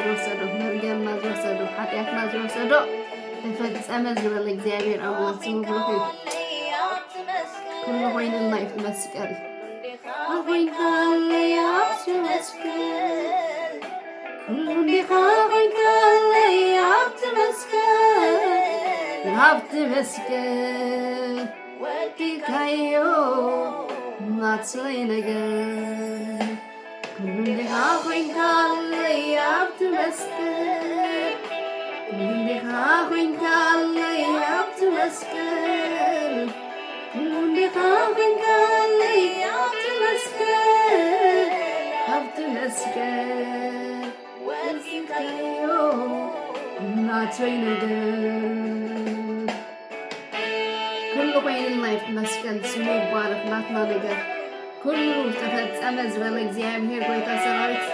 ዝወሰዶ፣ መርገምና ዝወሰዶ፣ ሓጢኣትና ዝወሰዶ ተፈጸመ ዝበለ እግዚኣብሔር ኣምላኽ ስሙ ብሩኽ እዩ። ኩሉ ኮይኑልና እዩ እቲ መስቀል። ኮይንካለይ ኣብቲ መስቀል፣ ኩሉ እንዲኻ ኮይንካለይ ኣብቲ መስቀል፣ ኣብቲ መስቀል ወዲእካዮ ናተይ ነገር። ኩሉ እንዲኻ ኮይንካለይ ኣብቲ መስቀል፣ ኩሉ እንዲኻ ኮይንካለይ ኣብቲ መስቀል፣ ኩሉ እንዲኻ ኮይንካለይ ኣብቲ መስቀል፣ ኣብቲ መስቀል ወዲእካዮ ናተይ ነገር። ኩሉ ኮይኑልና እዩ መስቀል ስሙ ይባረክ። ናትና ነገር ኩሉ ተፈጸመ ዝበለ እግዚኣብሔር ጎይታ ሰራዊት።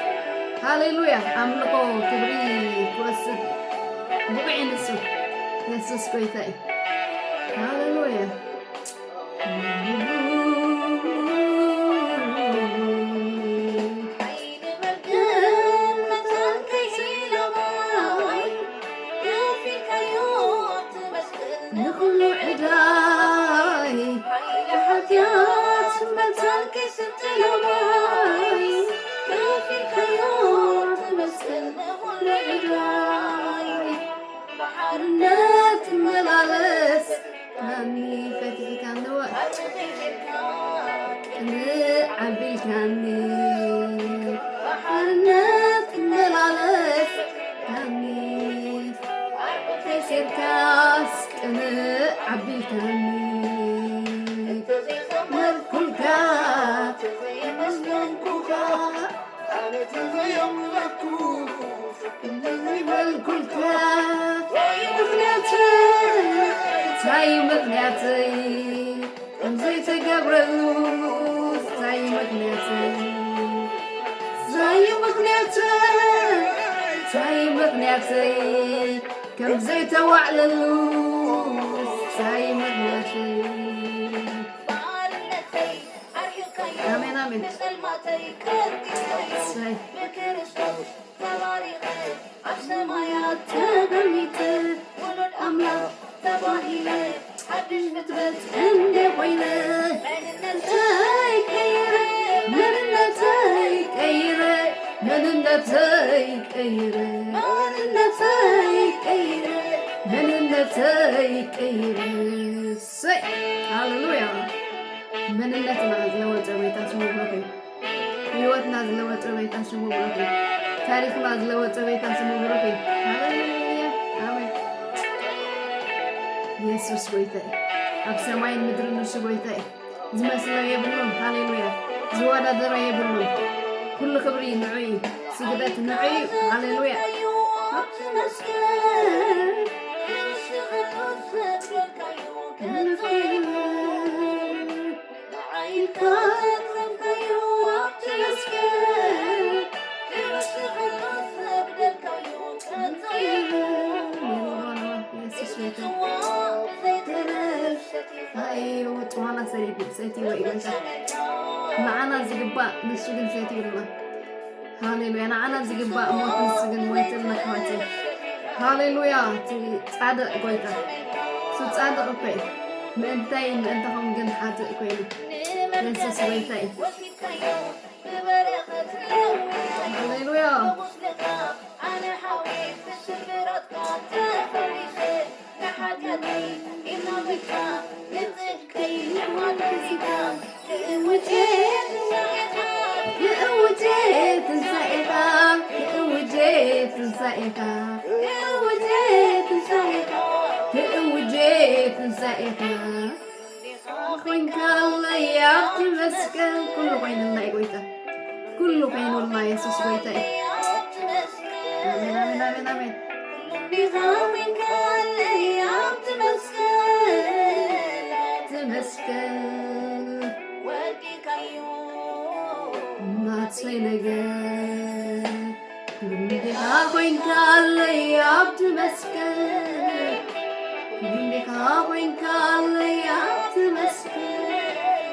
ሃሌሉያ። ኣምልኾ ክብሪ ክወስድ ብቑዕ ንሱ የሱስ ጎይታ እዩ። ሃሌሉያ። ንኹሉ ዕዳይ ብሓጢኣት መታን ከይስጥለማይ ከፊልካዮ ትመስል ንኹሉ ዕዳይ ብሓርነት ትመላለስ ካኒ ፈቲሕካኒ ወ ቅንዕ ኣቢልካኒ ሓርነት ክመላለስ ካኒ ተይሴርካስ ቅንዕ ኣቢልካኒ ተዘይዘመርኩልካ ተዘየመስገንኩኻ ኣነ ተዘየምለኩ እንተዘይበልኩልካ እንታይ ምኽንያተይ እንታይ ምኽንያተይ ከምዘይተገብረሉ እንታይ ምኽንያተይ እንታይ ምኽንያተይ እንታይ ምኽንያተይ ከምዘይተዋዕለሉ እንታይ ምኽንያተይ ኣሜን ኣሜን። እሰይ። ተባሪኸ ኣብ ሰማያት ተገሚተ ውሉድ ኣምላኽ ተባሂለ ሓድሽ ፍጥረት እንደ ኮይነ መንነተይ ቀይረ መንነተይ ቀይረ መንነተይ ቀይረ መንነተይ ቀይረ መንነተይ ቀይረ። እሰይ ሃሌሉያ። መንነትና ዝለወጠ ጎይታ ስሙ ብሩኽ እዩ። ህይወትና ዝለወጠ ጎይታ ስሙ ብሩኽ እዩ። ታሪኽና ዝለወጠ ጎይታ ስሙ ብሩኽ እዩ። ሃሌሉያ ኣሜን። የሱስ ጎይታ እዩ። ኣብ ሰማይን ምድርን ንሱ ጎይታ እዩ። ዝመስሎ የብሉን። ሃሌሉያ። ዝወዳደሮ የብሉን። ኩሉ ክብሪ ንዑ እዩ። ስግደት ንዑ እዩ። ሃሌሉያ። ጭዋና ሰይቡ ሰይትዎ እዩ። ንዓና ዝግባእ ንሱ ግን ሰይትዩልና። ሃሌሉያ። ንዓና ዝግባእ ሞት ንሱ ግን ሞይትልና ኣሕዋተይ። ሃሌሉያ። እቲ ጻድቕ ጎይታ እሱ ጻድቕ እኮ እዩ። ምእንታይ ምእንታኹም ግን ሓጥእ ኮይኑ የሱስ ጎይታ እዩ። ሃሌሉያ። ትእውጄ ትንሳኤኻ ትእውጄ ትንሳኤኻ ትእውጄ ትንሳኤኻ ትእውጄ ትንሳኤኻ ኮይንካለይ ኣብቲ መስቀል ኩሉ ኮይኑልና እዩ ጎይታ ኩሉ ኮይኑልና የሱስ ጎይታ እዩ። ኣሜን ኣሜን ኣሜን ኣሜን። እንዲኻ ኮይንካለይ ኣብቲ መስቀል ትመስገን ወዲእካዮ ናትሰይ ነገር እንዲኻ ኮይንካለይ ኣብቲ መስቀል እንዲኻ ኮይንካለይ ኣብቲ መስቀል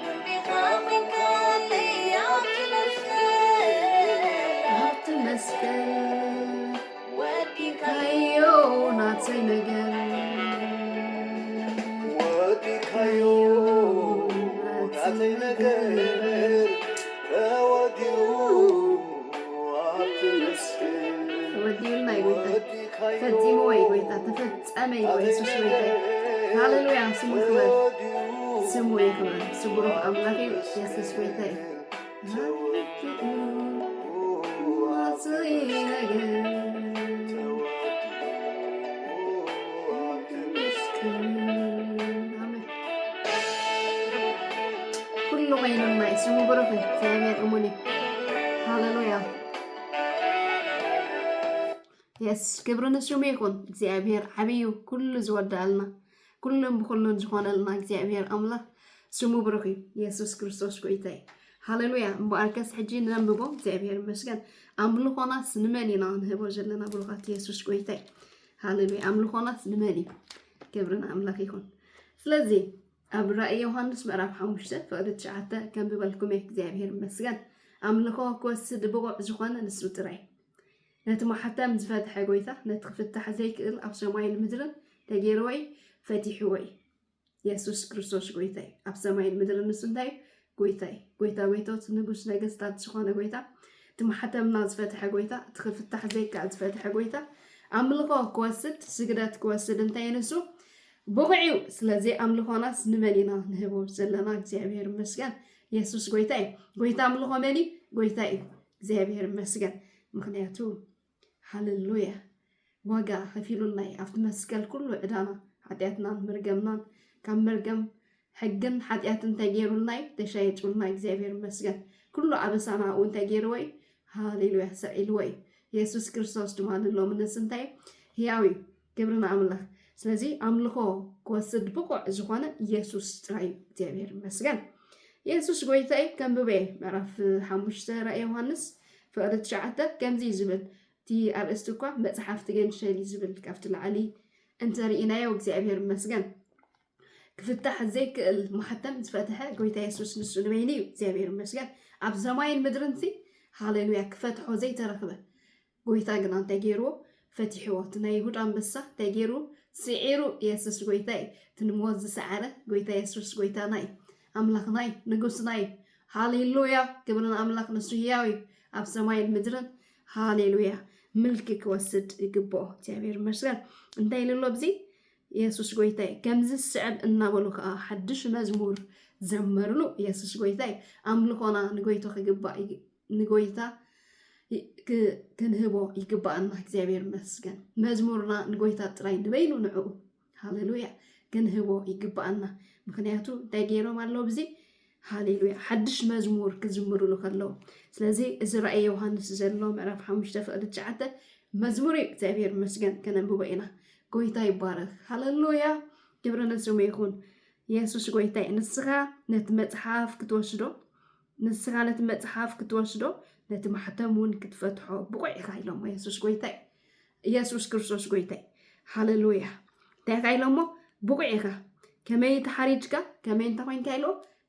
እንዲኻ ኮይንካለይ ኣብቲ መስቀል ኣብቲ መስቀል ተወዲኡልና እዩ ጎይታ። ፈጺምዎ እዩ ጎይታ። ተፈጸመ እዩ የሱስ ጎይታ። ሃሌሉያ፣ ስሙ ይኽበር። ስሙ ይኽበር። ስቡሩኽ ኣምላኽ እዩ የሱስ ጎይታ እዩ። ኩሉ ኮይኑና እዩ። ስሙ ብሩኽ እዩ። እግዚኣብሔር እሙን እዩ። ሃሌሉያ። የስ፣ ክብሪ ንስሙ ይኹን። እግዚኣብሔር ዓብዩ ኩሉ ዝወዳልና ኩሉን ብኩሉን ዝኾነልና እግዚኣብሔር ኣምላኽ ስሙ ብሩኽ እዩ። የሱስ ክርስቶስ ጎይታ እዩ። ሃሌሉያ። እምበኣርከስ ሕጂ ነንብቦ። እግዚኣብሔር ይመስገን። ኣምልኾናስ ንመን ኢና ንህቦ ዘለና? ብሩኻት የሱስ ጎይታ እዩ። ሃሌሉያ። ኣምልኾናስ ንመን እዩ? ክብሪ ንኣምላኽ ይኹን። ስለዚ ኣብ ራእይ ዮሃንስ ምዕራፍ ሓሙሽተ ፍቕዲ ትሽዓተ ከንብበልኩም እየ። እግዚኣብሔር ይመስገን። ኣምልኾ ክወስድ ብቑዕ ዝኾነ ንሱ ጥራይ። ነቲ ማሕተም ዝፈትሐ ጎይታ፣ ነቲ ክፍታሕ ዘይክእል ኣብ ሰማይን ምድርን ተገይርዎ እዩ፣ ፈቲሕዎ እዩ። የሱስ ክርስቶስ ጎይታ እዩ። ኣብ ሰማይን ምድርን ንሱ እንታይ እዩ? ጎይታ እዩ። ጎይታ ጎይቶት፣ ንጉስ ነገስታት ዝኾነ ጎይታ፣ እቲ ማሕተምና ዝፈትሐ ጎይታ፣ እቲ ክፍታሕ ዘይከኣል ዝፈትሐ ጎይታ፣ ኣምልኾ ክወስድ፣ ስግደት ክወስድ እንታይ እዩ ንሱ? ብቑዕ እዩ። ስለዚ ኣምልኾናስ ንመን ኢና ንህቦ ዘለና? እግዚኣብሔር ይመስገን። የሱስ ጎይታ እዩ። ጎይታ ኣምልኾ መን እዩ? ጎይታ እዩ። እግዚኣብሔር ይመስገን። ምኽንያቱ ሃሌሉያ፣ ዋጋ ከፊሉልና እዩ። ኣብቲ መስቀል ኩሉ ዕዳና፣ ሓጢኣትናን መርገምናን፣ ካብ መርገም ሕግን ሓጢኣትን ተገይሩልና እዩ፣ ተሻይጡልና። እግዚኣብሔር ይመስገን። ኩሉ ኣበሳና ኣብኡ እንታይ ገይርዎ እዩ? ሃሌሉያ፣ ሰቒልዎ እዩ። የሱስ ክርስቶስ ድማ ንሎሚ ንስ እንታይ እዩ? ህያው እዩ። ክብሪ ንኣምላኽ። ስለዚ ኣምልኾ ክወስድ ብቑዕ ዝኾነ የሱስ ጥራይ እዩ። እግዚኣብሔር ይመስገን። የሱስ ጎይታ እዩ። ከንብበ እየ። ምዕራፍ ሓሙሽተ ራእይ ዮሃንስ ፍቕዲ ትሽዓተ ከምዚ እዩ ዝብል። እቲ ኣርእስቲ እኳ መጽሓፍ ትገንሸል እዩ ዝብል። ካብቲ ላዕሊ እንተርኢናዮ እግዚኣብሔር ይመስገን። ክፍታሕ ዘይክእል ማሕተም ዝፈትሐ ጎይታ የሱስ ንሱ ንበይኑ እዩ። እግዚኣብሔር ይመስገን። ኣብ ሰማይን ምድርን ሲ ሃሌሉያ ክፈትሖ ዘይተረኽበ ጎይታ ግና እንታይ ገይርዎ? ፈቲሕዎ። እቲ ናይ ይሁዳ ኣንበሳ እንታይ ገይሩ? ስዒሩ። የሱስ ጎይታ እዩ። እቲ ንሞት ዝሰዓረ ጎይታ የሱስ ጎይታና እዩ። ኣምላኽና እዩ። ንጉስና እዩ። ሃሌሉያ። ክብሪ ንኣምላኽ፣ ንሱ ህያው እዩ። ኣብ ሰማይን ምድርን። ሃሌሉያ። ምልኪ ክወስድ ይግብኦ። እግዚኣብሔር ይመስገን። እንታይ ኢሉ ኣሎ ኣብዚ? የሱስ ጎይታ እዩ። ከምዚ ስዕብ እናበሉ ከዓ ሓድሽ መዝሙር ዘመርሉ። የሱስ ጎይታ እዩ። ኣምልኾና ንጎይቶ ክግባእ ይግ-፣ ንጎይታ ይ-፣ ክ-፣ ክንህቦ ይግባኣና። እግዚኣብሔር ይመስገን። መዝሙርና ንጎይታ ጥራይ ንበይኑ ንዕኡ። ሃሌሉያ። ክንህቦ ይግባኣና። ምኽንያቱ እንታይ ገይሮም ኣለዉ? ብዚ ሃሌሉያ፣ ሓድሽ መዝሙር ክዝምሩሉ ከለዉ። ስለዚ እዚ ራእይ ዮሃንስ ዘሎ ምዕራፍ ሓሙሽተ ፍቕዲ ትሽዓተ መዝሙር እዩ። እግዚኣብሔር ይመስገን። ከነንብቦ ኢና። ጎይታ ይባረኽ። ሃሌሉያ። ክብሪ ንስሙ ይኹን። የሱስ ጎይታ እዩ። ንስኻ ነቲ መጽሓፍ ክትወስዶ፣ ንስኻ ነቲ መጽሓፍ ክትወስዶ፣ ነቲ ማሕተም እውን ክትፈትሖ ብቑዕ ኢኻ ኢሎሞ። የሱስ ጎይታ እዩ። የሱስ ክርስቶስ ጎይታ እዩ። ሃሌሉያ። እንታይ ኢኻ ኢሎሞ? ብቑዕ ኢኻ። ከመይ ተሓሪድካ፣ ከመይ እንተ ኮይንካ ኢሎ፣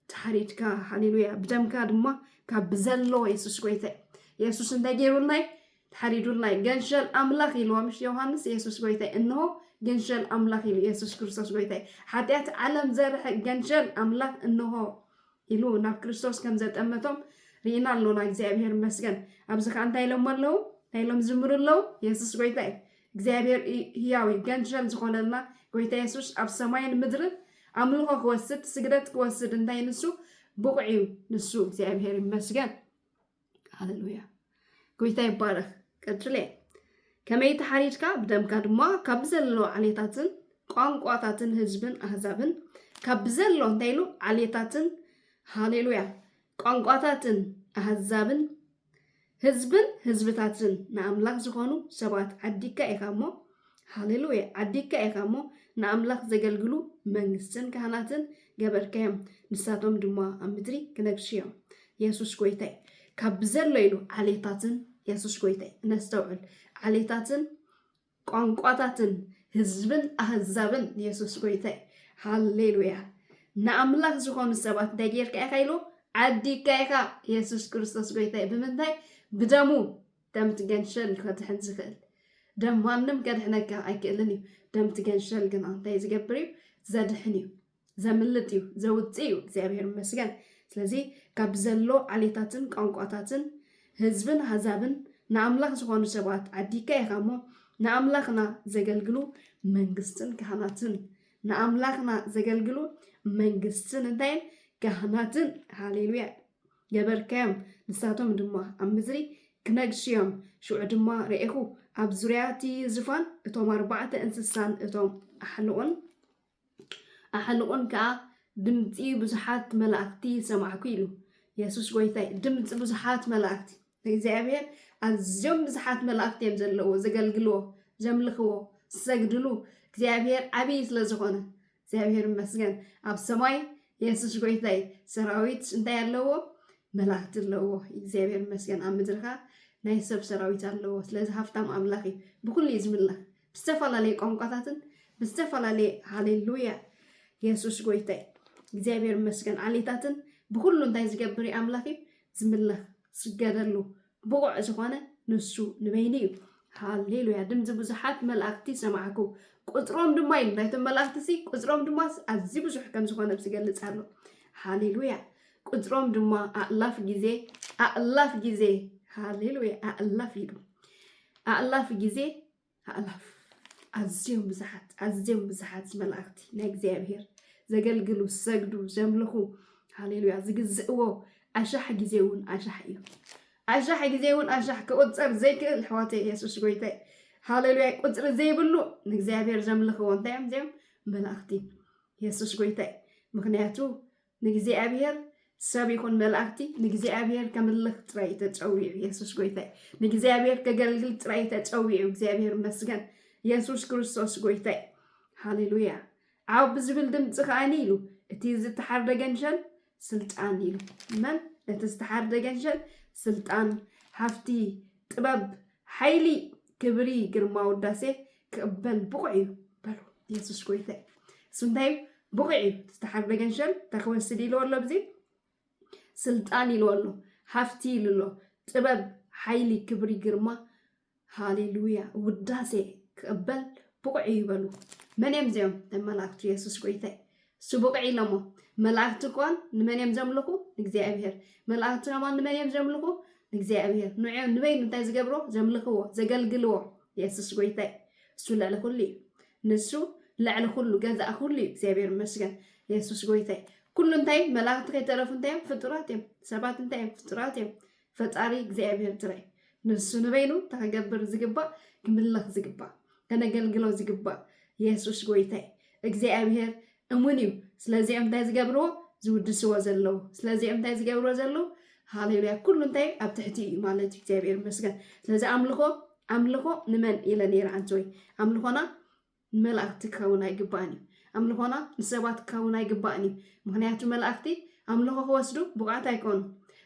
ተሓሪድካ። ሃሌሉያ። ብደምካ ድማ ካብ ብዘሎ የሱስ ጎይታ እዩ። የሱስ እንታይ ገይሩልና እዩ? ተሓሪዱልና እዩ። ገንሸል ኣምላኽ ኢልዎ፣ ምሽ ዮሃንስ የሱስ ጎይታ እዩ። እንሆ ገንሸል ኣምላኽ ኢሉ፣ የሱስ ክርስቶስ ጎይታ እዩ። ሓጢኣት ዓለም ዘርሐ ገንሸል ኣምላኽ እንሆ ኢሉ ናብ ክርስቶስ ከም ዘጠመቶም ርኢና ኣሎና። እግዚኣብሔር ይመስገን። ኣብዚ ከኣ እንታይ ኢሎም ኣለዉ? እንታይ ኢሎም ዝምሩ ኣለዉ? የሱስ ጎይታ እዩ። እግዚኣብሔር እ-፣ ህያው እዩ። ገንሸል ዝኾነልና ጎይታ የሱስ ኣብ ሰማይን ምድርን ኣምልኾ ክወስድ፣ ስግደት ክወስድ እንታይ ንሱ ብቑዕ እዩ። ንሱ እግዚኣብሔር ይመስገን። ሃሌሉያ። ጎይታ ይባረኽ። ቀጽለ። ከመይ ተሓሪድካ ብደምካ ድማ ካብ ዘሎ ዓሌታትን ቋንቋታትን ህዝብን ኣህዛብን ካብ ዘሎ እንታይ ኢሉ ዓሌታትን፣ ሃሌሉያ፣ ቋንቋታትን ኣህዛብን ህዝብን ህዝብታትን ንኣምላኽ ዝኾኑ ሰባት ዓዲግካ ኢኻ እሞ፣ ሃሌሉያ፣ ዓዲግካ ኢኻ እሞ ንኣምላኽ ዘገልግሉ መንግስትን ካህናትን ገበርካዮም፣ ንሳቶም ድማ ኣብ ምድሪ ክነግሱ እዮም። የሱስ ጎይታ እዩ። ካብ ብዘሎ ኢሉ ዓሌታትን፣ የሱስ ጎይታ እዩ። ነስተውዕል። ዓሌታትን ቋንቋታትን ህዝብን ኣህዛብን የሱስ ጎይታ እዩ። ሃሌሉያ። ንኣምላኽ ዝኾኑ ሰባት እንታይ ጌርካ ኢኻ ኢሉ? ዓዲግካ ኢኻ። የሱስ ክርስቶስ ጎይታ እዩ። ብምንታይ? ብደሙ። ደም እቲ ገንሸል እዩ ከድሕን ዝኽእል። ደም ማንም ከድሕነካ ኣይክእልን እዩ። ደም እቲ ገንሸል ግና እንታይ ዝገብር እዩ? ዘድሕን እዩ። ዘምልጥ እዩ። ዘውፅእ እዩ። እግዚኣብሔር ይመስገን። ስለዚ ካብ ዘሎ ዓሌታትን ቋንቋታትን ህዝብን ኣህዛብን ንኣምላኽ ዝኾኑ ሰባት ዓዲካ ኢኻ እሞ፣ ንኣምላኽና ዘገልግሉ መንግስትን ካህናትን፣ ንኣምላኽና ዘገልግሉ መንግስትን እንታይን ካህናትን፣ ሃሌሉያ፣ ገበርካዮም። ንሳቶም ድማ ኣብ ምድሪ ክነግሱ እዮም። ሽዑ ድማ ርኤኹ፣ ኣብ ዙርያ እቲ ዝፋን እቶም ኣርባዕተ እንስሳን እቶም ኣሕልቑን ኣሕልቑን ከኣ ድምጺ ብዙሓት መላእኽቲ ሰማዕኩ ኢሉ። የሱስ ጎይታይ፣ ድምጺ ብዙሓት መላእኽቲ ንእግዚኣብሔር፣ ኣዝዮም ብዙሓት መላእኽቲ እዮም ዘለውዎ፣ ዘገልግልዎ፣ ዘምልኽዎ፣ ዝሰግድሉ። እግዚኣብሔር ዓብዪ ስለ ዝኾነ እግዚኣብሔር ይመስገን። ኣብ ሰማይ የሱስ ጎይታይ፣ ሰራዊት እንታይ ኣለዎ? መላእኽቲ ኣለዎ። እግዚኣብሔር ይመስገን። ኣብ ምድርኻ ናይ ሰብ ሰራዊት ኣለዎ። ስለዚ ሃፍታም ኣምላኽ እዩ። ብኩሉ እዩ ዝምለኽ። ብዝተፈላለየ ቋንቋታትን ብዝተፈላለየ፣ ሃሌሉያ፣ የሱስ ጎይታይ፣ እግዚኣብሔር ይመስገን። ዓሌታትን ብኩሉ እንታይ ዝገብር እዩ? ኣምላኽ እዩ ዝምለኽ፣ ዝስገደሉ ብቑዕ ዝኾነ ንሱ ንበይኑ እዩ። ሃሌሉያ። ድምፂ ብዙሓት መላእኽቲ ሰማዕኩ፣ ቁፅሮም ድማ ኢሉ፣ ናይቶም መላእኽቲ ሲ ቁፅሮም ድማ ኣዝዩ ብዙሕ ከም ዝኾነ ዝገልፅ ኣሎ። ሃሌሉያ። ቁፅሮም ድማ ኣእላፍ ግዜ፣ ኣእላፍ ግዜ፣ ሃሌሉያ፣ ኣእላፍ ኢሉ፣ ኣእላፍ ግዜ፣ ኣእላፍ፣ ኣዝዮም ብዙሓት፣ ኣዝዮም ብዙሓት መላእኽቲ ናይ እግዚኣብሔር ዘገልግሉ፣ ዝሰግዱ፣ ዘምልኹ፣ ሃሌሉያ፣ ዝግዝእዎ ኣሻሕ ግዜ እውን ኣሻሕ እዩ። ኣሻሕ ግዜ እውን ኣሻሕ፣ ክቑጸር ዘይክእል፣ ኣሕዋተይ፣ የሱስ ጎይታይ፣ ሃሌሉያ፣ ቁጽሪ ዘይብሉ ንእግዚኣብሔር ዘምልኽዎ እንታይ እዮም እዚኦም? መላእኽቲ። የሱስ ጎይታይ። ምኽንያቱ ንእግዚኣብሔር፣ ሰብ ይኹን መላእኽቲ ንእግዚኣብሔር ከምልኽ ጥራይ እዩ ተጸዊዑ። የሱስ ጎይታይ። ንእግዚኣብሔር ከገልግል ጥራይ እዩ ተጸዊዑ። እግዚኣብሔር ይመስገን። የሱስ ክርስቶስ ጎይታይ። ሃሌሉያ። ዓው ብዝብል ድምፂ ከኣኒ ኢሉ፣ እቲ ዝተሓርደ ገንሸል ስልጣን ኢሉ። መን? ነቲ ዝተሓርደ ገንሸል ስልጣን፣ ሃፍቲ፣ ጥበብ፣ ሓይሊ፣ ክብሪ፣ ግርማ፣ ውዳሴ ክቕበል ብቑዕ እዩ በሉ። የሱስ ጎይታይ። እሱ እንታይ እዩ? ብቑዕ እዩ። ዝተሓርደ ገንሸል እንታይ ክወስድ ኢልዎ ኣሎ? ብዚ ስልጣን ኢልዎ ኣሎ። ሃፍቲ ኢሉ ኣሎ። ጥበብ፣ ሓይሊ፣ ክብሪ፣ ግርማ፣ ሃሌሉያ፣ ውዳሴ ክቕበል ብቑዕ እዩ በሉ። መን እዮም እዚኦም? እቶም መላእክቱ። የሱስ ጎይታይ። እሱ ብቑዕ ኢሎሞ። መላእክቲ እኳን ንመን እዮም ዘምልኹ? ንእግዚኣብሔር። መላእክቲ ከማን ንመን እዮም ዘምልኹ? ንእግዚኣብሔር። ንዕኦም ንበይኑ እንታይ ዝገብሮ? ዘምልኽዎ፣ ዘገልግልዎ። የሱስ ጎይታይ። እሱ ልዕሊ ኩሉ እዩ። ንሱ ልዕሊ ኩሉ፣ ገዛእ ኩሉ እዩ። እግዚኣብሔር ይመስገን። የሱስ ጎይታይ። ኩሉ እንታይ? መላእክቲ ከይተረፉ እንታይ እዮም? ፍጡራት እዮም። ሰባት እንታይ እዮም? ፍጡራት እዮም። ፈጣሪ እግዚኣብሔር ጥራይ። ንሱ ንበይኑ እንታይ ክገብር ዝግባእ? ክምለኽ ዝግባእ። ከነገልግሎ ዝግባእ። የሱስ ጎይታይ። እግዚኣብሔር እሙን እዩ። ስለዚኦም እንታይ ዝገብርዎ? ዝውድስዎ ዘለዉ። ስለዚኦም እንታይ ዝገብርዎ ዘለዉ? ሃሌሉያ። ኩሉ እንታይ? ኣብ ትሕቲ እዩ ማለት እዩ። እግዚኣብሔር ይመስገን። ስለዚ ኣምልኾ፣ ኣምልኾ ንመን ኢለ ነይረ ኣንተ ወይ? ኣምልኾና ንመላእክቲ ክኸውን ኣይግባእን እዩ። ኣምልኾና ንሰባት ክኸውን ኣይግባእን እዩ። ምኽንያቱ መላእክቲ ኣምልኾ ክወስዱ ብቑዓት ኣይኮኑን።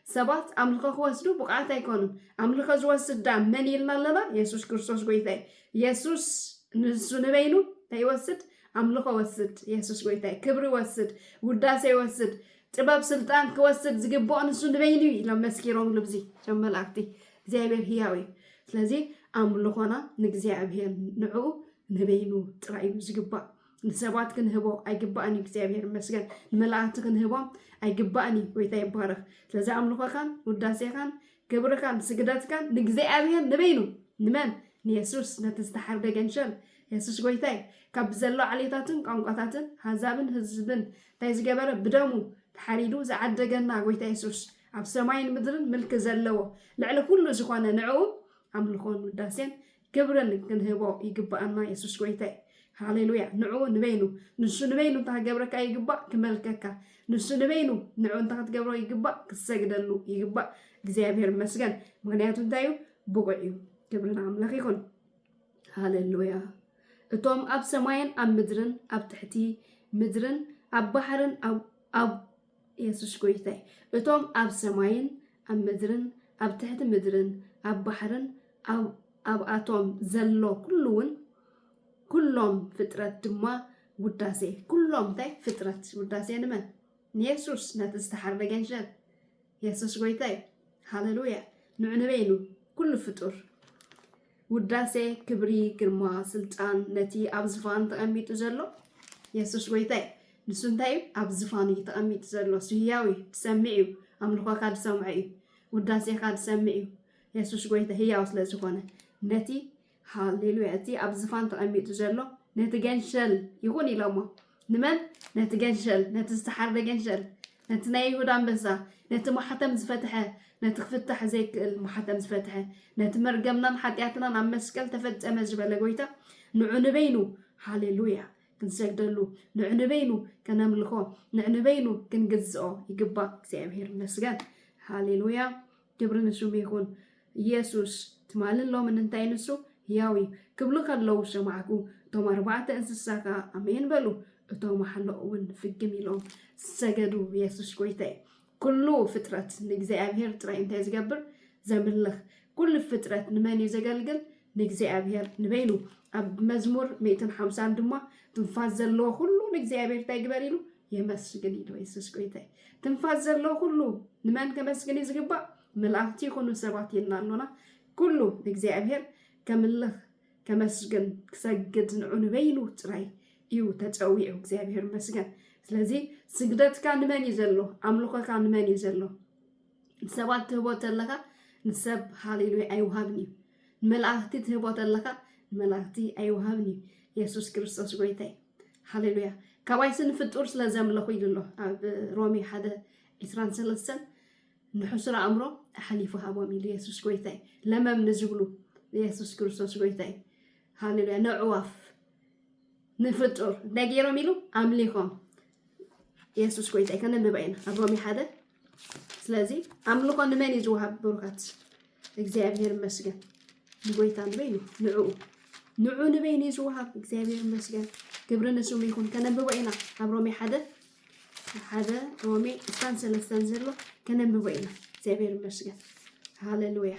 ሰባት ኣምልኾ ክወስዱ ብቑዓት ኣይኮኑን። ኣምልኾ ዝወስድ ዳ መን ኢልና ኣለና? የሱስ ክርስቶስ ጎይታ እዩ። የሱስ ንሱ ንበይኑ እንታይ ይወስድ? ኣምልኾ ወስድ። የሱስ ጎይታ እዩ። ክብሪ ወስድ፣ ውዳሴ ይወስድ፣ ጥበብ ስልጣን ክወስድ ዝግብኦ ንሱ ንበይኑ እዩ ኢሎም መስኪሮምሉ ብዚ እቶም መላእክቲ። እግዚኣብሔር ህያው እዩ። ስለዚ ኣምልኾና ንእግዚኣብሔር ንዕኡ ንበይኑ ጥራይ እዩ ዝግባእ። ንሰባት ክንህቦ ኣይግባእን እዩ። እግዚኣብሔር ይመስገን። ንመላእክቲ ክንህቦም ኣይግባእን እዩ። ጎይታ ይባረኽ። ስለዚ ኣምልኾኻን ውዳሴኻን ክብርኻን ስግደትካን ንእግዚኣብሔር ንበይኑ። ንመን? ንየሱስ፣ ነቲ ዝተሓርደ ገንሸል። የሱስ ጎይታይ። ካብ ዘሎ ዓሌታትን ቋንቋታትን ሃዛብን ህዝብን እንታይ ዝገበረ? ብደሙ ተሓሪዱ ዝዓደገና ጎይታ የሱስ፣ ኣብ ሰማይን ምድርን ምልኪ ዘለዎ፣ ልዕሊ ኩሉ ዝኾነ ንዕኡ ኣምልኾን ውዳሴን ክብርን ክንህቦ ይግባኣና። የሱስ ጎይታይ። ሃሌሉያ። ንዕኡ ንበይኑ፣ ንሱ ንበይኑ እንታይ ክገብረካ ይግባእ? ክመልከካ። ንሱ ንበይኑ ንዕኡ እንታይ ክትገብሮ ይግባእ? ክትሰግደሉ ይግባእ። እግዚኣብሔር ይመስገን። ምኽንያቱ እንታይ እዩ? ብቑዕ እዩ። ክብሪ ንኣምላኽ ይኹን። ሃሌሉያ። እቶም ኣብ ሰማይን ኣብ ምድርን፣ ኣብ ትሕቲ ምድርን ኣብ ባሕርን፣ ኣብ፣ ኣብ፣ የሱስ ጎይታይ። እቶም ኣብ ሰማይን ኣብ ምድርን፣ ኣብ ትሕቲ ምድርን ኣብ ባሕርን፣ ኣብ፣ ኣብኣቶም ዘሎ ኩሉ እውን፣ ኩሎም ፍጥረት ድማ ውዳሴ፣ ኩሎም እንታይ? ፍጥረት። ውዳሴ ንመን? ንየሱስ፣ ነቲ ዝተሓርደ ገንሸል። የሱስ ጎይታይ። ሃሌሉያ። ንዑ ንበይኑ ኩሉ ፍጡር ውዳሴ፣ ክብሪ፣ ግርማ፣ ስልጣን ነቲ ኣብ ዝፋን ተቐሚጡ ዘሎ የሱስ ጎይታይ። ንሱ እንታይ እዩ? ኣብ ዝፋን እዩ ተቐሚጡ ዘሎ። እሱ ህያው እዩ፣ ዝሰምዕ እዩ። ኣምልኾካ ዝሰምዖ እዩ። ውዳሴኻ ዝሰምዕ እዩ። የሱስ ጎይታ ህያው ስለ ዝኾነ፣ ነቲ፣ ሃሌሉያ፣ እቲ ኣብ ዝፋን ተቐሚጡ ዘሎ ነቲ ገንሸል ይኹን ኢሎሞ። ንመን? ነቲ ገንሸል፣ ነቲ ዝተሓርደ ገንሸል፣ ነቲ ናይ ይሁዳ ኣንበሳ፣ ነቲ ማሕተም ዝፈትሐ፣ ነቲ ክፍታሕ ዘይክእል ማሕተም ዝፈትሐ፣ ነቲ መርገምናን ሓጢኣትናን ኣብ መስቀል ተፈጸመ ዝበለ ጎይታ፣ ንዑ ንበይኑ፣ ሃሌሉያ፣ ክንሰግደሉ፣ ንዑ ንበይኑ ከነምልኾ፣ ንዑ ንበይኑ ክንግዝኦ ይግባእ። እግዚኣብሔር ይመስገን። ሃሌሉያ፣ ክብሪ ንስሙ ይኹን። ኢየሱስ ትማልን ሎምን እንታይ ንሱ ህያው እዩ ክብሉ ከለዉ ሰማዕኩ። እቶም ኣርባዕተ እንስሳ ከኣ ኣሜን በሉ። እቶም ኣሕሎቕ እውን ፍግም ኢሎም ሰገዱ። ኢየሱስ ጎይታ እዩ። ኩሉ ፍጥረት ንእግዚኣብሔር ጥራይ እንታይ ዝገብር? ዘምልኽ። ኩሉ ፍጥረት ንመን እዩ ዘገልግል? ንእግዚኣብሔር ንበይኑ። ኣብ መዝሙር ሚእትን ሓምሳን ድማ ትንፋስ ዘለዎ ኩሉ ንእግዚኣብሔር እንታይ ግበር ኢሉ? የመስግን ኢሉ። ኢየሱስ ጎይታ እዩ። ትንፋስ ዘለዎ ኩሉ ንመን ከመስግን እዩ ዝግባእ? መላእክቲ ይኹኑ ሰባት ኢልና ኣሎና። ኩሉ ንእግዚኣብሔር ከምልኽ፣ ከመስግን፣ ክሰግድ ንዑ ንበይኑ ጥራይ እዩ ተጸዊዑ። እግዚኣብሔር ይመስገን። ስለዚ ስግደትካ ንመን እዩ ዘሎ? ኣምልኾካ ንመን እዩ ዘሎ? ንሰባት ትህቦ ተለኻ ንሰብ ሃሌሉያ ኣይውሃብን እዩ። ንመላእኽቲ ትህቦ ተለኻ ንመላእኽቲ ኣይውሃብን እዩ። የሱስ ክርስቶስ ጎይታ እዩ። ሃሌሉያ። ካባይሲ ንፍጡር ስለ ዘምለኹ ኢሉ ኣሎ ኣብ ሮሜ ሓደ ዒስራን ሰለስተን፣ ንሕሱር ኣእምሮ ኣሕሊፉ ሃቦም ኢሉ የሱስ ጎይታ እዩ። ለመም ንዝብሉ የሱስ ክርስቶስ ጎይታ እዩ። ሃሌሉያ። ነዕዋፍ ንፍጡር እንታይ ገይሮም ኢሉ ኣምሊኾም። የሱስ ጎይታ እዩ። ከነንብባ ኢና ኣብ ሮሜ ሓደ። ስለዚ ኣምልኾ ንመን እዩ ዝወሃብ? ብሩኻት እግዚኣብሔር ይመስገን። ንጎይታ ንበይኑ ንዕኡ ንዑ ንበይኑ እዩ ዝወሃብ። እግዚኣብሔር ይመስገን። ክብሪ ንስሙ ይኹን። ከነንብቦ ኢና ኣብ ሮሜ ሓደ ሓደ ሮሜ ዕስራን ሰለስተን ዘሎ ከነንብቦ ኢና። እግዚኣብሔር ይመስገን። ሃሌሉያ።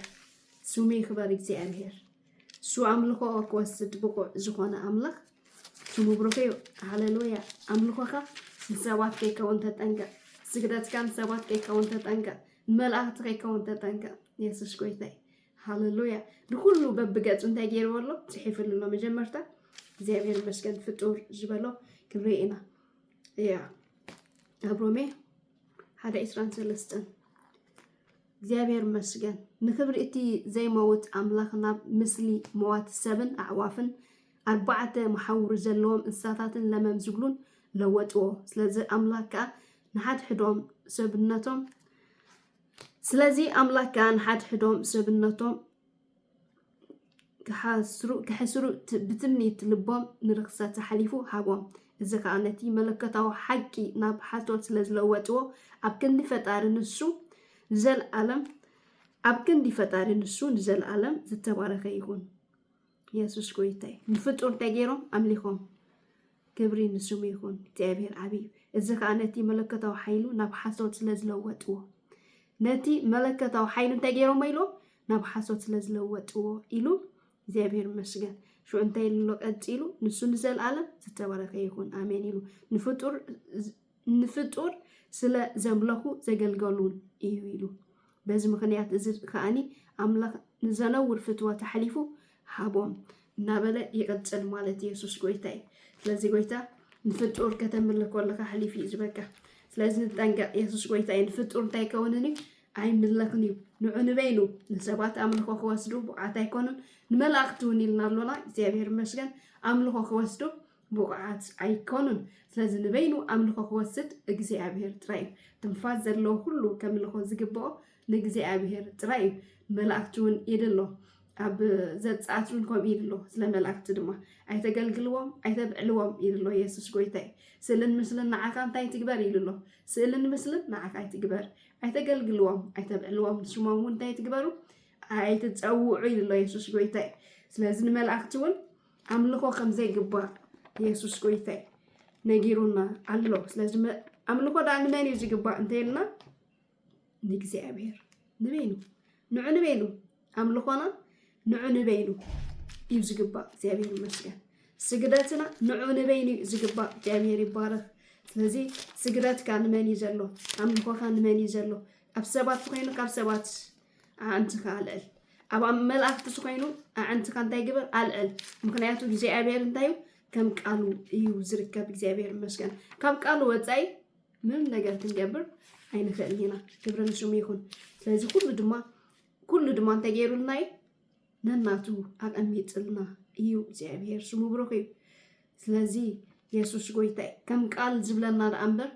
ስሙ ይኽበር እግዚኣብሔር። እሱ ኣምልኾ ክወስድ ብቑዕ ዝኾነ ኣምላኽ ስሙ ብሩኽ እዩ። ሃሌሉያ። ኣምልኾኻ ንሰባት ከይከውን ተጠንቀቕ። ስግደትካ ንሰባት ከይከውን ተጠንቀቕ። ንመላእኽቲ ከይከውን ተጠንቀቕ። የሱስ ጎይታ እዩ። ሃሌሉያ። ንኹሉ በብገጹ እንታይ ገይርዎ ኣሎ? ጽሒፉሉ ኣሎ። መጀመርታ እግዚኣብሔር ይመስገን ፍጡር ዝበሎ ክንርኢ ኢና። እያ ኣብ ሮሜ ሓደ ዕስራን ሰለስተን እግዚኣብሔር ይመስገን። ንኽብሪ እቲ ዘይመውት ኣምላኽ ናብ ምስሊ መዋቲ ሰብን ኣዕዋፍን ኣርባዕተ መሓውር ዘለዎም እንስሳታትን ለመም ዝብሉን ለወጥዎ። ስለዚ ኣምላኽ ከኣ ንሓድሕዶም ሰብነቶም ስለዚ ኣምላኽ ከኣ ንሓድሕዶም ሰብነቶም ክሓስሩ ክሕስሩ ት- ብትምኒት ልቦም ንርኽሰት ኣሕሊፉ ሃቦም። እዚ ከኣ ነቲ መለኮታዊ ሓቂ ናብ ሓሶት ስለ ዝለወጥዎ፣ ኣብ ክንዲ ፈጣሪ ንሱ ንዘለኣለም ኣብ ክንዲ ፈጣሪ ንሱ ንዘለኣለም ዝተባረኸ ይኹን። የሱስ ጎይታይ ንፍጡር እንታይ ገይሮም ኣምሊኾም። ክብሪ ንስሙ ይኹን። እግዚኣብሔር ዓብዪ እዩ። እዚ ከኣ ነቲ መለኮታዊ ሓይሉ ናብ ሓሶት ስለ ዝለወጥዎ፣ ነቲ መለኮታዊ ሓይሉ እንታይ ገይሮሞ ኢሉ? ናብ ሓሶት ስለ ዝለወጥዎ ኢሉ። እግዚኣብሔር ይመስገን። ሽዑ እንታይ ኢሉ ኣሎ ቀጺሉ? ንሱ ንዘለኣለም ዝተባረከ ይኹን ኣሜን ኢሉ። ንፍጡር ንፍጡር ስለ ዘምለኹ ዘገልገሉን እዩ ኢሉ። በዚ ምኽንያት እዚ ከኣኒ ኣምላኽ ንዘነውር ፍትወት ኣሕሊፉ ሃቦም እናበለ ይቕጽል ማለት እዩ። የሱስ ጎይታ እዩ። ስለዚ ጎይታ ንፍጡር ከተምልኽ ከለኻ ኣሕሊፉ እዩ ዝበካ። ስለዚ ንጠንቀቕ። የሱስ ጎይታ እዩ። ንፍጡር እንታይ ይከውንን እዩ? ኣይምለኽን እዩ። ንዑ ንበይኑ ንሰባት ኣምልኾ ክወስዱ ብቕዓት ኣይኮኑን። ንመላእኽቲ እውን ኢልና ኣሎና። እግዚኣብሔር ይመስገን። ኣምልኾ ክወስዱ ብቑዓት ኣይኮኑን። ስለዚ ንበይኑ ኣምልኾ ክወስድ እግዚኣብሔር ጥራይ እዩ። ትንፋስ ዘለዎ ኩሉ ከምልኾ ዝግብኦ ንእግዚኣብሔር ጥራይ እዩ። መላእክቲ እውን ኢሉ ኣሎ። ኣብ ዘጸኣት እውን ከምኡ ኢሉ ኣሎ። ስለ መላእክቲ ድማ ኣይተገልግልዎም፣ ኣይተብዕልዎም ኢሉ ኣሎ። የሱስ ጎይታ እዩ። ስእልን ምስልን ንዓኻ እንታይ ትግበር ኢሉ ኣሎ። ስእልን ምስልን ንዓኻ ኣይትግበር፣ ኣይተገልግልዎም፣ ኣይተብዕልዎም፣ ንሽሞም እውን እንታይ ትግበሩ ኣይትጸውዑ ኢሉ ኣሎ። የሱስ ጎይታ እዩ። ስለዚ ንመላእክቲ እውን ኣምልኾ ከም ዘይግባእ የሱስ ጎይታይ ነጊሩና ኣሎ። ስለዚ መ- ኣምልኾ ደኣ ንመን እዩ ዝግባእ እንተይልና ንእግዚኣብሔር ንበይኑ ንዑ ንበይኑ ኣምልኾና ንዑ ንበይኑ እዩ ዝግባእ። እግዚኣብሔር ይመስገን። ስግደትና ንዑ ንበይኑ እዩ ዝግባእ። እግዚኣብሔር ይባረክ። ስለዚ ስግደትካ ንመን እዩ ዘሎ? ኣምልኾካ ንመን እዩ ዘሎ? ኣብ ሰባት ተኮይኑ ካብ ሰባት ኣዕንትኻ ኣልዕል። ኣብ ኣብ መላእክቲ ተኮይኑ ኣዕንትኻ እንታይ ግበር ኣልዕል። ምክንያቱ እግዚኣብሔር እንታይ እዩ ከም ቃሉ እዩ ዝርከብ። እግዚኣብሔር ይመስገን። ካብ ቃሉ ወፃኢ ምንም ነገር ክንገብር ኣይንኽእልን ኢና። ክብሪ ንስሙ ይኹን። ስለዚ ኩሉ ድማ ኩሉ ድማ እንታይ ገይሩልና እዩ? ነናቱ ኣቐሚጥልና እዩ። እግዚኣብሔር ስሙ ብሩኽ እዩ። ስለዚ የሱስ ጎይታ እዩ። ከም ቃል ዝብለና ደኣ እምበር፣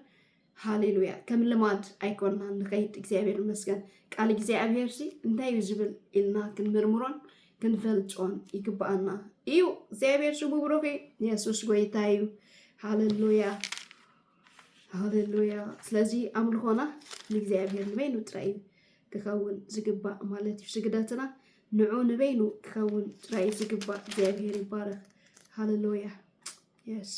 ሃሌሉያ፣ ከም ልማድ ኣይኮንናን ንኸይድ። እግዚኣብሔር ይመስገን። ቃል እግዚኣብሔር ሲ እንታይ እዩ ዝብል ኢልና ክንምርምሮን ክንፈልጦን ይግብኣና እዩ። እግዚኣብሔር ስሙ ብሩኽ እዩ። የሱስ ጎይታ እዩ። ሃሌሉያ፣ ሃሌሉያ። ስለዚ ኣምልኾና ንእግዚኣብሔር ንበይኑ ጥራይ እዩ ክኸውን ዝግባእ ማለት እዩ። ስግደትና ንዑ ንበይኑ ክኸውን ጥራይ እዩ ዝግባእ። እግዚኣብሔር ይባረኽ። ሃሌሉያ። የስ፣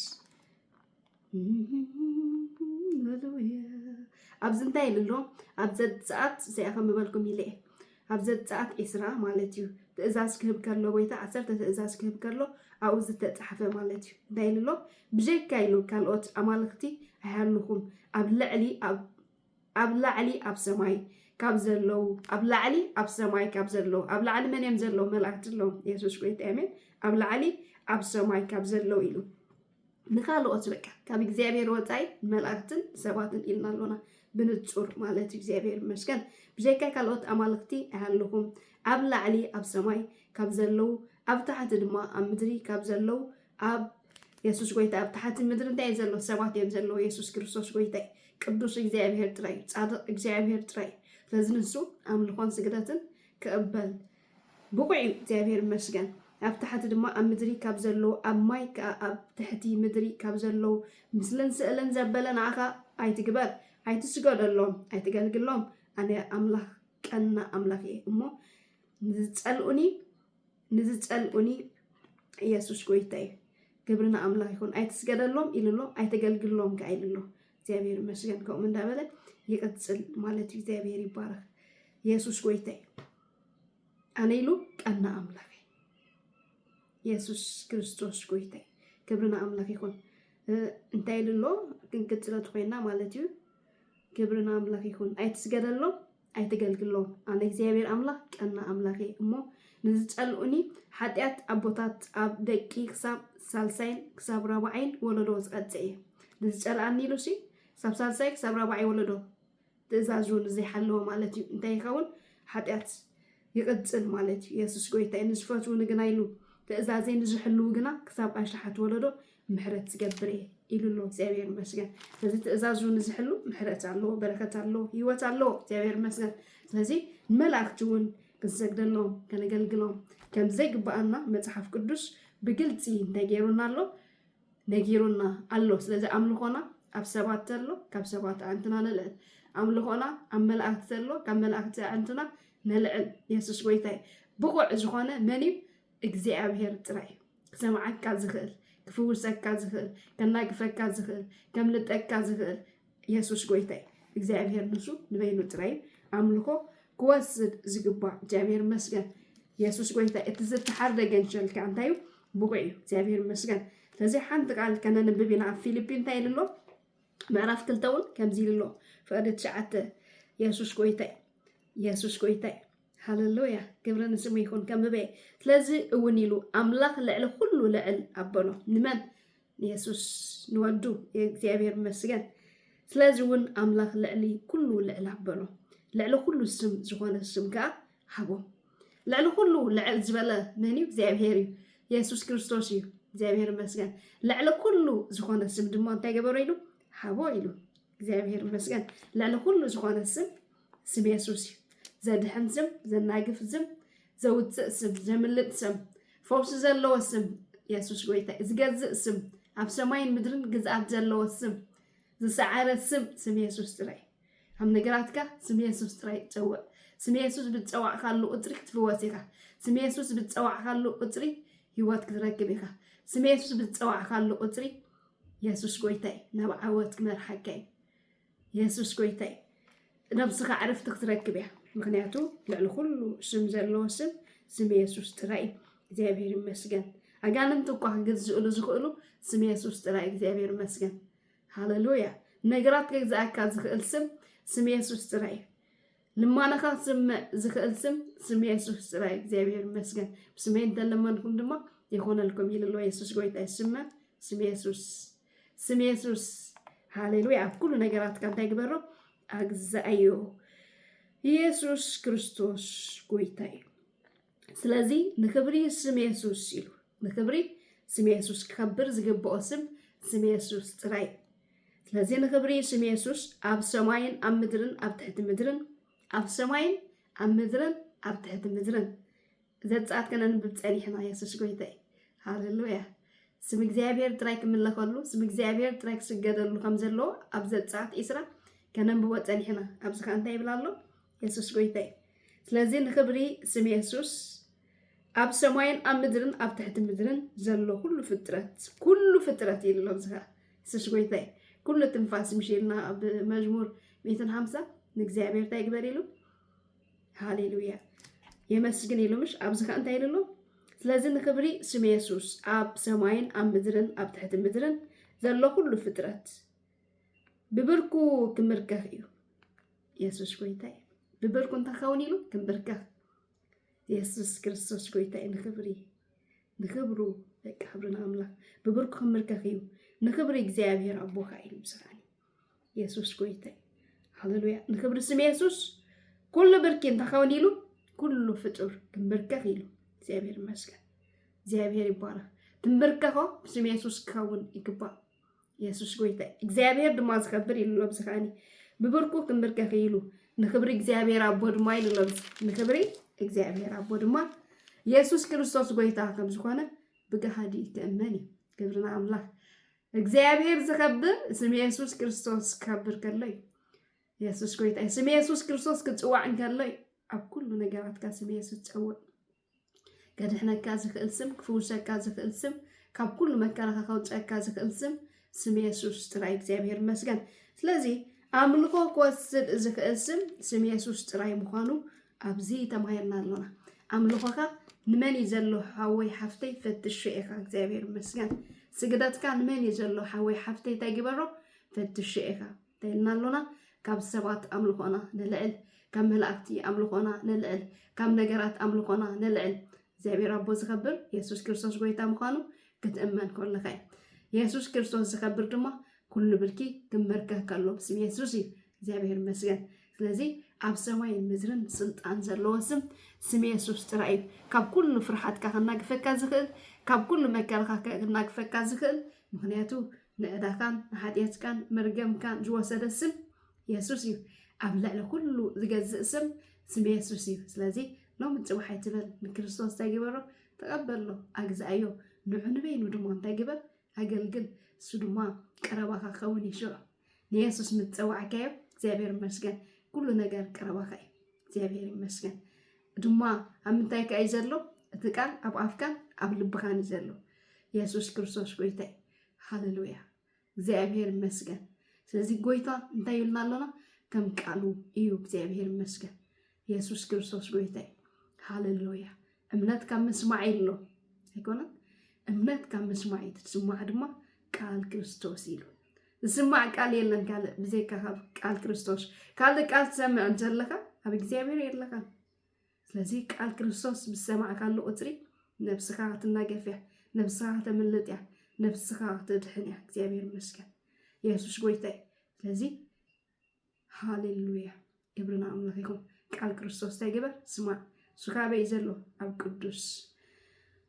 ሃሌሉያ። ኣብዚ እንታይ ኢሉ ኣሎ? ኣብ ዘጸኣት፣ እዚኣ ከም ዝበልኩም ኢለ እየ። ኣብ ዘጸኣት ዒስራ ማለት እዩ። ትእዛዝ ክህብ ከሎ፣ ጎይታ ዓሰርተ ትእዛዝ ክህብ ከሎ፣ ኣብኡ ዝተጻሕፈ ማለት እዩ። እንታይ ኢሉ ኣሎ? ብጀካ ኢሉ ካልኦት ኣማልኽቲ ኣይሃልኹም፣ ኣብ ልዕሊ፣ ኣብ፣ ኣብ ላዕሊ ኣብ ሰማይ ካብ ዘለዉ፣ ኣብ ላዕሊ ኣብ ሰማይ ካብ ዘለዉ፣ ኣብ ላዕሊ መን እዮም ዘለዉ? መላእክቲ ኣለዉ። የሱስ ጎይታ፣ ኣሜን። ኣብ ላዕሊ ኣብ ሰማይ ካብ ዘለዉ ኢሉ። ንኻልኦት በቃ ካብ እግዚኣብሔር ወጻኢ መላእክትን ሰባትን ኢልና ኣሎና ብንጹር ማለት እዩ። እግዚኣብሔር ይመስገን። ብጀካ ካልኦት ኣማልኽቲ ኣይሃልኹም፣ ኣብ ላዕሊ ኣብ ሰማይ ካብ ዘለዉ፣ ኣብ ታሕቲ ድማ ኣብ ምድሪ ካብ ዘለዉ፣ ኣብ የሱስ ጎይታ፣ ኣብ ታሕቲ ምድሪ እንታይ እዩ ዘሎ? ሰባት እዮም ዘለዉ። የሱስ ክርስቶስ ጎይታ እዩ። ቅዱስ እግዚኣብሔር ጥራይ እዩ። ጻድቕ እግዚኣብሔር ጥራይ እዩ። ስለዚ ንሱ ኣምልኾን ስግደትን ክቕበል ብቑዕ እዩ። እግዚኣብሔር ይመስገን። ኣብ ታሕቲ ድማ ኣብ ምድሪ ካብ ዘለዉ፣ ኣብ ማይ ከኣ ኣብ ትሕቲ ምድሪ ካብ ዘለዉ፣ ምስልን ስእልን ዘበለ ንኣኻ ኣይትግበር፣ ኣይትስገደሎም፣ ኣይትገልግሎም። ኣነ ኣምላኽ፣ ቀና ኣምላኽ እየ እሞ፣ ንዝጸልኡኒ፣ ንዝጸልኡኒ የሱስ ጎይታ እዩ። ክብሪ ንኣምላኽ ይኹን። ኣይትስገደሎም ኢሉ ኣሎ፣ ኣይተገልግሎም ከኣ ኢሉ ኣሎ። እግዚኣብሔር ይመስገን። ከምኡ እንዳበለ ይቕጽል ማለት እዩ። እግዚኣብሔር ይባረኽ። የሱስ ጎይታ እዩ። ኣነ ኢሉ ቀና ኣምላኽ እዩ። የሱስ ክርስቶስ ጎይታ እዩ። ክብሪ ንኣምላኽ ይኹን። እ፣ እንታይ ኢሉ ኣሎ? ክንቅጽሎ ተኾይና ማለት እዩ። ክብሪ ንኣምላኽ ይኹን። ኣይትስገደሎም፣ ኣይትገልግሎም። ኣነ እግዚኣብሔር ኣምላኽ ቀና ኣምላኽ እየ እሞ፣ ንዝጸልኡኒ ሓጢኣት ኣቦታት ኣብ ደቂ ክሳብ ሳልሳይን ክሳብ ራብዓይን ወለዶ ዝቐጽዕ እየ። ንዝጸልኣኒ ኢሉ ሲ፣ ክሳብ ሳልሳይ ክሳብ ራብዓይ ወለዶ ትእዛዙ ንዘይሓለወ ማለት እዩ። እንታይ ይኸውን? ሓጢኣት ይቕጽል ማለት እዩ። የሱስ ጎይታ እዩ። ንዝፈትውኒ ግና ኢሉ፣ ትእዛዘይ ንዝሕልዉ ግና ክሳብ ኣሽሓት ወለዶ ምሕረት ዝገብር እየ ኢሉ ኣሎ። እግዚኣብሔር ይመስገን። ስለዚ ትእዛዙ ንዝሕሉ ምሕረት ኣለዎ፣ በረኸት ኣለዎ፣ ህይወት ኣለዎ። እግዚኣብሔር ይመስገን። ስለዚ ንመላእክቲ እውን ክንሰግደሎም፣ ከነገልግሎም ከም ዘይግብኣና መጽሓፍ ቅዱስ ብግልጺ እንታይ ገይሩና ኣሎ? ነጊሩና ኣሎ። ስለዚ ኣምልኾና ኣብ ሰባት ተሎ፣ ካብ ሰባት ኣዕንትና ነልዕል። ኣምልኾና ኣብ መላእክቲ ተሎ፣ ካብ መላእክቲ ኣዕንትና ነልዕል። የሱስ ጎይታ እዩ። ብቑዕ ዝኾነ መን እዩ? እግዚኣብሔር ጥራይ እዩ። ክሰምዓካ ዝኽእል፣ ክፍውሰካ ዝኽእል፣ ከናግፈካ ዝኽእል፣ ከምልጠካ ዝኽእል የሱስ ጎይታ እዩ። እግዚኣብሔር ንሱ ንበይኑ ጥራይ እዩ ኣምልኾ ክወስድ ዝግባእ። እግዚኣብሔር ይመስገን። የሱስ ጎይታ እዩ። እቲ ዝተሓርደ ገንሸልካ እንታይ እዩ? ብቑዕ እዩ። እግዚኣብሔር ይመስገን። ስለዚ ሓንቲ ቃል ከነንብብ ኢና። ኣብ ፊልፒ እንታይ ኢሉ ኣሎ? ምዕራፍ ክልተ እውን ከምዚ ኢሉ ኣሎ። ፍቕዲ ትሽዓተ፣ የሱስ ጎይታ እዩ። የሱስ ጎይታ እዩ። ሃሌሉያ፣ ክብሪ ንስሙ ይኹን። ከንብበ። ስለዚ እውን ኢሉ፣ ኣምላኽ ልዕሊ ኩሉ ልዕል ኣበሎ። ንመን? ንየሱስ፣ ንወዱ። እግዚኣብሔር ይመስገን። ስለዚ እውን ኣምላኽ ልዕሊ ኩሉ ልዕል ኣበሎ። ልዕሊ ኩሉ ስም ዝኾነ ስም ከኣ ሃቦ። ልዕሊ ኩሉ ልዕል ዝበለ መን እዩ? እግዚኣብሔር እዩ። የሱስ ክርስቶስ እዩ። እግዚኣብሔር ይመስገን። ልዕሊ ኩሉ ዝኾነ ስም ድማ እንታይ ገበሮ ኢሉ? ሃቦ ኢሉ። እግዚኣብሔር ይመስገን። ልዕሊ ኩሉ ዝኾነ ስም፣ ስም የሱስ እዩ። ዘድሕን ስም፣ ዘናግፍ ስም፣ ዘውፅእ ስም፣ ዘምልጥ ስም፣ ፈውሲ ዘለዎ ስም፣ የሱስ ጎይታ እዩ። ዝገዝእ ስም፣ ኣብ ሰማይን ምድርን ግዝኣት ዘለዎ ስም፣ ዝሰዓረ ስም፣ ስም የሱስ ጥራይ። ኣብ ነገራትካ ስም የሱስ ጥራይ ጸውዕ። ስም የሱስ ብዝጸዋዕካሉ ቁጽሪ ክትፍወስ ኢኻ። ስም የሱስ ብዝጸዋዕካሉ ቁጽሪ ህይወት ክትረክብ ኢኻ። ስም የሱስ ብዝጸዋዕካሉ ቁጽሪ የሱስ ጎይታ እዩ። ናብ ዓወት ክመርሓካ እዩ። የሱስ ጎይታ እዩ። ነብስኻ ዕረፍቲ ክትረክብ እያ። ምኽንያቱ ልዕሊ ኩሉ ስም ዘለዎ ስም፣ ስም የሱስ ጥራይ እዩ። እግዚኣብሔር ይመስገን። ኣጋንንቲ እኳ ክግዝእሉ ዝኽእሉ ስም የሱስ ጥራይ እዩ። እግዚኣብሔር ይመስገን። ሃሌሉያ። ነገራት ክግዝኣካ ዝኽእል ስም፣ ስም የሱስ ጥራይ እዩ። ልማናኻ ክስምዕ ዝኽእል ስም፣ ስም የሱስ ጥራይ እዩ። እግዚኣብሔር ይመስገን። ብስመይ እንተለመንኩም ድማ ይኾነልኩም ኢሉ ኣሎ የሱስ ጎይታ እዩ። ስመ፣ ስም የሱስ፣ ስም የሱስ። ሃሌሉያ። ኣብ ኩሉ ነገራትካ እንታይ ግበሮ? ኣግዛኣዮ። ኢየሱስ ክርስቶስ ጎይታ እዩ። ስለዚ ንኽብሪ ስም የሱስ ኢሉ፣ ንኽብሪ ስም የሱስ ክኸብር ዝግብኦ ስም፣ ስም የሱስ ጥራይ። ስለዚ ንኽብሪ ስም የሱስ ኣብ ሰማይን ኣብ ምድርን ኣብ ትሕቲ ምድርን፣ ኣብ ሰማይን ኣብ ምድርን ኣብ ትሕቲ ምድርን፣ ዘጻት ከነንብብ ጸኒሕና። የሱስ ጎይታ እዩ። ሃሌሉያ። ስም እግዚኣብሔር ጥራይ ክምለኸሉ፣ ስም እግዚኣብሔር ጥራይ ክስገደሉ ከም ዘለዎ ኣብ ዘጻት ዒስራ ከነንብቦ ጸኒሕና። ኣብዚ ከኣ እንታይ ይብል ኣሎ? የሱስ ጎይታ እዩ። ስለዚ ንኽብሪ ስም የሱስ ኣብ ሰማይን ኣብ ምድርን ኣብ ትሕቲ ምድርን ዘሎ ኩሉ ፍጥረት፣ ኩሉ ፍጥረት ኢሉ ኣሎ። ኣብዚ ከኣ የሱስ ጎይታ እዩ። ኩሉ ትንፋስ ምሽ ኢልና ኣብ መዝሙር ሚእትን ሓምሳ ንእግዚኣብሔር እንታይ ይግበር ኢሉ? ሃሌሉያ። የመስግን ኢሉ ምሽ? ኣብዚ ከኣ እንታይ ኢሉ ኣሎ? ስለዚ ንኽብሪ ስም የሱስ ኣብ ሰማይን ኣብ ምድርን ኣብ ትሕቲ ምድርን ዘሎ ኩሉ ፍጥረት ብብርኩ ክምርከኽ እዩ። የሱስ ጎይታ እዩ። ብብርኩ እንታይ ክኸውን ኢሉ? ክምርከኽ። የሱስ ክርስቶስ ጎይታ እዩ። ንኽብሪ፣ ንኽብሩ፣ በቃ ክብሪ ንኣምላኽ። ብብርኩ ክምርከኽ እዩ። ንኽብሪ እግዚኣብሔር ኣቦኻ ኢሉ ምስኻኒ። የሱስ ጎይታ እዩ። ሃሌሉያ። ንኽብሪ ስም የሱስ ኩሉ ብርኪ እንታይ ክኸውን ኢሉ? ኩሉ ፍጡር ክምርከኽ ኢሉ። እግዚኣብሔር ይመስገን። እግዚኣብሔር ይባረኽ። ትምብርከኾ ብስም የሱስ ክኸውን ይግባእ። የሱስ ጎይታ እዩ። እግዚኣብሔር ድማ ዝኸብር ኢሉ ኣሎ። ኣብዚ ከኣኒ ብብርኩ ክምብርከኽ ኢሉ ንኽብሪ እግዚኣብሔር ኣቦ ድማ ኢሉ ኣሎ። ኣብዚ ንኽብሪ እግዚኣብሔር ኣቦ ድማ የሱስ ክርስቶስ ጎይታ ከም ዝኾነ ብገሃዲ ክእመን እዩ። ክብሪ ንኣምላኽ። እግዚኣብሔር ዝኸብር ስም የሱስ ክርስቶስ ክኸብር ከሎ እዩ። የሱስ ጎይታ እዩ። ስም የሱስ ክርስቶስ ክጽዋዕ እንከሎ እዩ። ኣብ ኩሉ ነገራትካ ስም የሱስ ጸውዕ። ከድሕነካ ዝኽእል ስም፣ ክፍውሰካ ዝኽእል ስም፣ ካብ ኩሉ መከራኻ ከውጽአካ ዝኽእል ስም፣ ስም የሱስ ጥራይ። እግዚኣብሔር ይመስገን። ስለዚ ኣምልኾ ክወስድ ዝኽእል ስም፣ ስም የሱስ ጥራይ ምዃኑ ኣብዚ ተማሂርና ኣሎና። ኣምልኾኻ ንመን እዩ ዘሎ ሓወይ ሓፍተይ ፈትሾ ኢኻ። እግዚኣብሔር ይመስገን። ስግደትካ ንመን እዩ ዘሎ ሓወይ ሓፍተይ እንታይ ግበሮ? ፈትሾ ኢኻ። እንታይ ኢልና ኣሎና? ካብ ሰባት ኣምልኾና ነልዕል፣ ካብ መላእክቲ ኣምልኾና ነልዕል፣ ካብ ነገራት ኣምልኾና ነልዕል። እግዚኣብሔር ኣቦ ዝኸብር የሱስ ክርስቶስ ጎይታ ምዃኑ ክትእመን ከለኻ እዩ። የሱስ ክርስቶስ ዝኸብር ድማ ኩሉ ብርኪ ክምበርከኽ ከሎ ብስም የሱስ እዩ። እግዚኣብሔር ይመስገን። ስለዚ ኣብ ሰማይን ምድርን ስልጣን ዘለዎ ስም፣ ስም የሱስ ጥራይ እዩ። ካብ ኩሉ ፍርሓትካ ከናግፈካ ዝኽእል፣ ካብ ኩሉ መከራኻ ከናግፈካ ዝኽእል፣ ምኽንያቱ ንዕዳኻን ንሓጢኣትካን መርገምካን ዝወሰደ ስም የሱስ እዩ። ኣብ ልዕሊ ኩሉ ዝገዝእ ስም፣ ስም የሱስ እዩ። ስለዚ ሎሚ ጽባሕ ኣይትበል፣ ንክርስቶስ እንታይ ግበሮ? ተቐበሎ፣ ኣግዝኣዮ። ንዑ ንበይኑ ድማ እንታይ ግበር? ኣገልግል። እሱ ድማ ቀረባኻ ክኸውን እዩ። ሽዑ ንየሱስ ምስ ጸዋዕካዮ፣ እግዚኣብሔር ይመስገን፣ ኩሉ ነገር ቀረባኻ እዩ። እግዚኣብሔር ይመስገን። ድማ ኣብ ምንታይ ከኣ እዩ ዘሎ? እቲ ቃል ኣብ ኣፍካን ኣብ ልብኻን እዩ ዘሎ። የሱስ ክርስቶስ ጎይታ እዩ። ሃሌሉያ። እግዚኣብሔር ይመስገን። ስለዚ ጎይታ እንታይ ይብልና ኣሎና? ከም ቃሉ እዩ። እግዚኣብሔር ይመስገን። የሱስ ክርስቶስ ጎይታ እዩ። ሃሌሉያ። እምነት ካብ ምስማዕ ኢሉ ኣሎ። ኣይኮነን? እምነት ካብ ምስማዕ እዩ። ትስማዕ ድማ ቃል ክርስቶስ ኢሉ። ዝስማዕ ቃል የለን ካልእ ብዘይካ ካብ ቃል ክርስቶስ። ካልእ ቃል ትሰምዕ እንተለኻ ኣብ እግዚኣብሔር የለኻን። ስለዚ ቃል ክርስቶስ ምስ ሰማዕካሉ ቁጽሪ ነብስኻ ክትናገፍ እያ፣ ነብስኻ ከተምልጥ እያ፣ ነብስኻ ክትድሕን እያ። እግዚኣብሔር ይመስገን። የሱስ ጎይታ እዩ። ስለዚ ሃሌሉያ፣ ክብሪ ንኣምላኽ ይኹን። ቃል ክርስቶስ እንታይ ግበር? ስማዕ። እሱ ካበይ ዘሎ? ኣብ ቅዱስ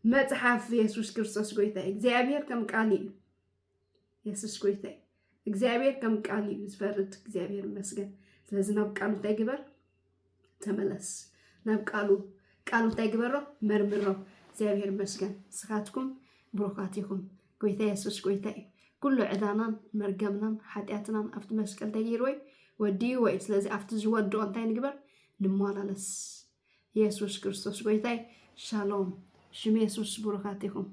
መጽሓፍ። የሱስ ክርስቶስ ጎይታ እዩ። እግዚኣብሔር ከም ቃል እዩ። የሱስ ጎይታ እዩ። እግዚኣብሔር ከም ቃል እዩ ዝፈርድ። እግዚኣብሔር ይመስገን። ስለዚ ናብ ቃሉ እንታይ ግበር? ተመለስ። ናብ ቃሉ፣ ቃሉ እንታይ ግበሮ? መርምሮ። እግዚኣብሔር ይመስገን። ንስኻትኩም ብሩኻት ኢኹም። ጎይታ የሱስ ጎይታ እዩ። ኩሉ ዕዳናን መርገምናን ሓጢኣትናን ኣብቲ መስቀል ተገይርዎ እዩ፣ ወዲእዎ እዩ። ስለዚ ኣብቲ ዝወድኦ እንታይ ንግበር? ንመላለስ። የሱስ ክርስቶስ ጎይታይ። ሻሎም። ሽም የሱስ ብሩኻት ኢኹም።